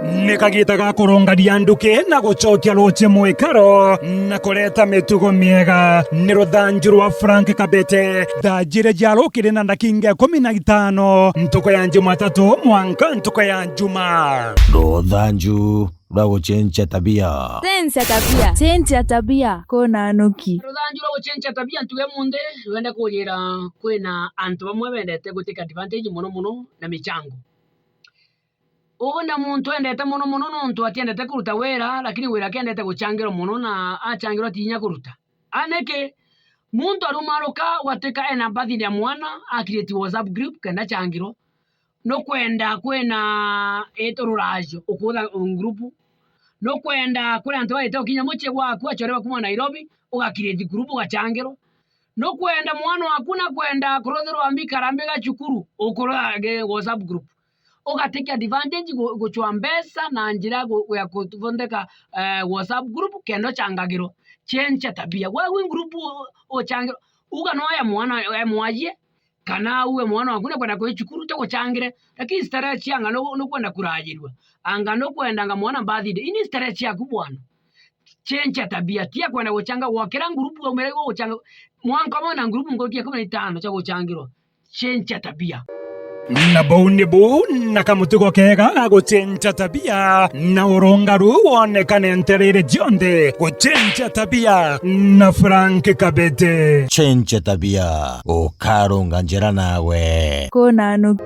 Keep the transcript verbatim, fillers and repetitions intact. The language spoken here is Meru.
Ni kagiita ga kurungania nduki na gucokia ruuji mwikaro na kureta mitugo miega. Ni ruthanju rwa Frank Kabete. Thaa jiiri cia rukiri na ndakinga ikumi na itano, ntuku ya Jumatatu mwanka ntuku ya Juma. Ruthanju rwa gucenjia tabia. Cenjia tabia. Cenjia tabia. Kuna nuki. Ruthanju rwa gucenjia tabia, ntuge munthi wende kujira kwina antu bamwe bendete gutake advantage mono mono na michango. Ugu na muntu endete mono mono nontu atiendete kuruta wira, lakini wira ake endete guchangirwa mono na achangirwa atinya kuruta. A niki? Muntu arumaruka gwatuika ena birthday ya mwana, a create WhatsApp group kenda achangirwa. Nukwenda kwina itururajo ukutha group. Nukwenda kuri antu baite gukinya mucii gwaku, achore bakuma Nairobi, uga create group ugachangirwa. Nukwenda mwana waku nakwenda kuruthirwa mbi karambi ga cukuru, ukurage WhatsApp group. Ugatake advantage gu-, guchwa mbeca na njira gu-, ya kuthondeka, eh, WhatsApp group kenda uchangagirwa. Cenjia tabia. Gwe wi group u-, uchangirwa. Uga no ya mwana, ya mwajie, kana uwe mwana waku nakwenda kwi cukuru, tuguchangire. Lakini starehe cia anga nu-, nukwenda kurajirua. Anga nukwendanga mwana birthday. Ini starehe ciaku bwana. Cenjia tabia, tia kwenda guchanga, gwakira ngurubu waumire igwe guchanga, mwanka umwe na ngurubu nkuruki ya ikumi na itano cia guchangirwa. Cenjia tabia. Na bau nibu na kamutugo kega ga gucenjia tabia, na urungaru wonekane ntereere cionthe. Gucenjia tabia na Frank Kabete. Cenjia tabia, ukarunga njira nawe. Kuna nuki.